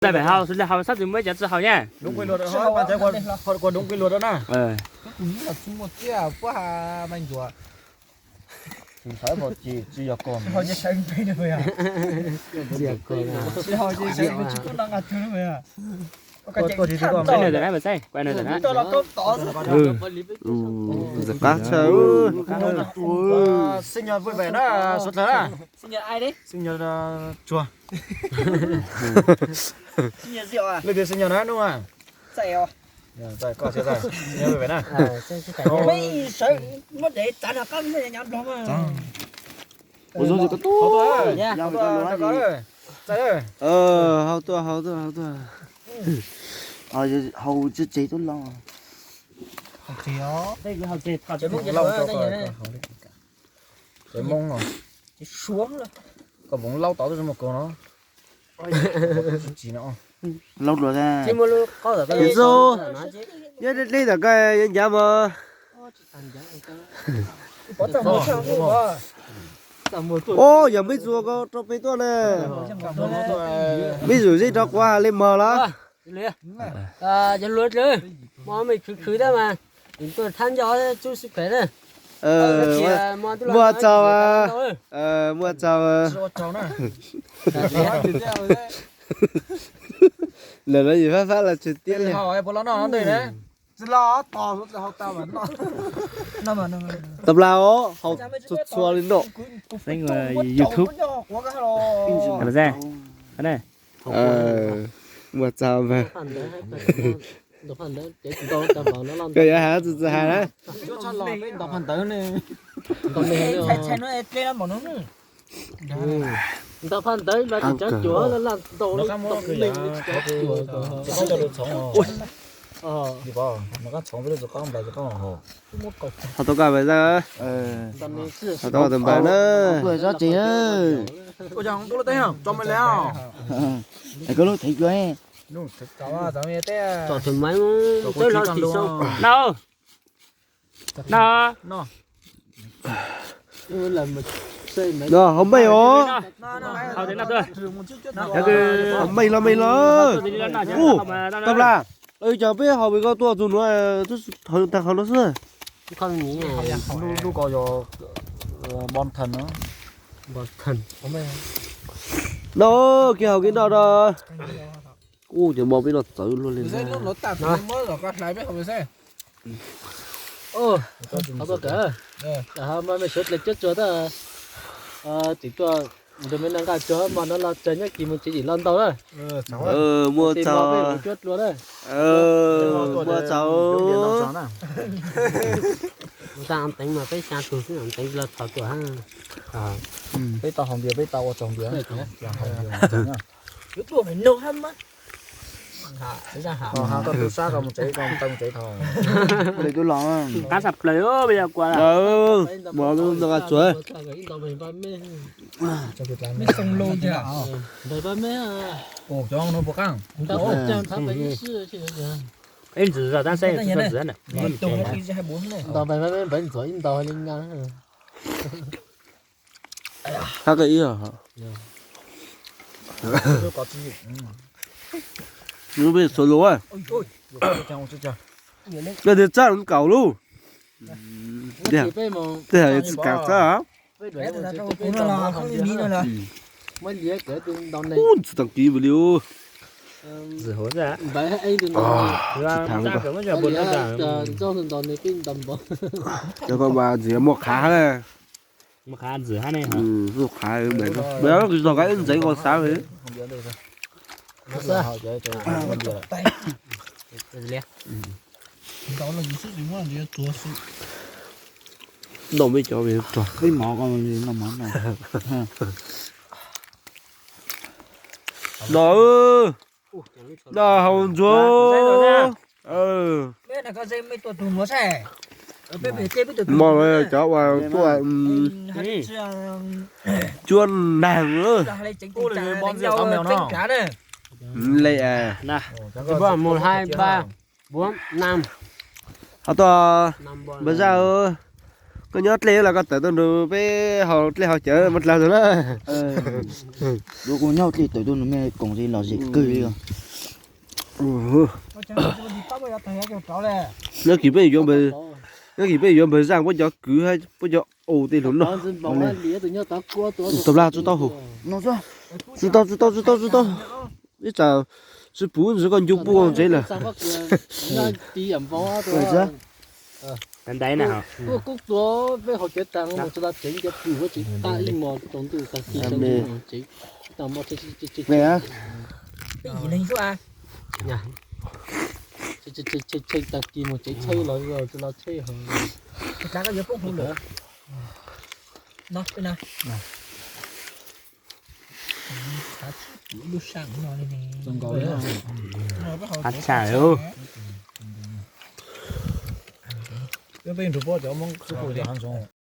Txawm pem hau, xws li hau sab tus muab cov tsis hau na. Đúng quy luật đó, bạn sẽ qua, qua đúng quy luật đó na. Tus muab los tsis muaj tiag, puab ha mai ncuav. Tsis thawb pom tsis, tsis yog koj. Tsis hau ces sawv npe no yog. Tsis hau ces sawv npe tsis kub no nqa tug no yog. Koj tsis tug koj. Quay nws tawm na, quay nws tawm na. Ntxim qab tshaj. Sinh nhật vui vẻ đó, số trời đó. Sinh nhật ai đấy? Sinh nhật, ờ, chùa. Sinh nhật Diệu à? Leej twg sinh nhật na, Nung à? Tại à? Rồi, tại con sẽ tại. Sinh nhật vui vẻ na. Mấy sớ mất để trả lời các mấy nhà nhóm đó mà. Ua zoo zoo koj tub. Hau tuaj, hau tuaj, hau tuaj. Hau tsis tsev tub loo. Hau tsev os. Tsev Hmoob os. Koj voov laub tod twb zoo mus kaus no. Laub dluav tag. Nyob deb deb tom koj yuav ncav mog. Ub, yog mej txua koj rau peb tuaj na. Mej zum zeb rov quav has li mog los. Cov hluas dlawb, mo mej khwv khwv tab mas, tuaj thab nco txub sib phem na. Muaj tsaug, muaj tsaug. Lawm no yus fab fab los tsis tiab li. Tab laj os, haus txhua txhua li no. Xeeb YouTube. Muaj tsaug mas. Koj yuav hais txhua txhua hais na. Ntaus phaj ntawd los tsis tseem cuag laj ntaus li tau me tsis tseem cuag. Ho tau koj npawg Zaj, ho tau koj tus npawg na. Koj lub thev cuag. No, hauv npaij os. Hauv npaij los npaij los. Tab laj, cov peb haus pem koj tuaj tus nuav, tag qhov no xwb. Lub ko yog Bon Thần no. No, kev haus kev no no. Ub, cov mov peb no txawv luaj li na. Mej suav dlawg cuab tsuag tab, tseem tuaj nrog mej noj nqaij tsuag mog no los tsawg nyob kis mus tsev yim los ntaus na. Muaj tsaug, muaj tsaug. Teev mas peb xya tus xwb, teev los thov tuaj. Peb tau haus npias, peb tau ua tsaug npias. Koj tus sab koj mus tsev, koj tau mus tsev tho. Qab tshaj plaws, peb yuav kua lawm. Mov noj nqaij tsuag. Ib ntxwv zog tab saib ntxwv na. Ntaus npaim pab me npaim ntxuav ib ntaus li nga. Hab koj ib os. Lub peb xuav lus, nej tias txaj kaum lub, tej tsis kam txaj. Ub, tsis tau kiv mus li. Cov ko mas ntxim muaj qhav na. Muaj qhav, kws zog koj ib ntxeev koj xav li. Noj mej cov rog. No, no haus ntsuag. Mog cov uas tuaj cuab naag. Li, mus hai ba, bốn, năm. Ho tuaj, npawg Zaj, Koj nyob dlej los koj tawm tuaj nrug peb haus dlej haus cawv mus dlaag tug na. Dua kuv nyob dlej tawm tuaj nrug mej koom ces lom zem kawg li os. Nyob kis peb yuav npawg, nyob kis peb yuav npawg Zaaj puab cov kwv hab puab cov ua tej lug noj. Tau lawm, tsi tau haus. Tsi tau, tsi tau, tsi tau, tsi tau. Ib tsam tsi puv ntsis koj ncu puj tsev lawm. Tag kis mus tsev tsheb los tsis los tsheb ho. Qab tshaj li.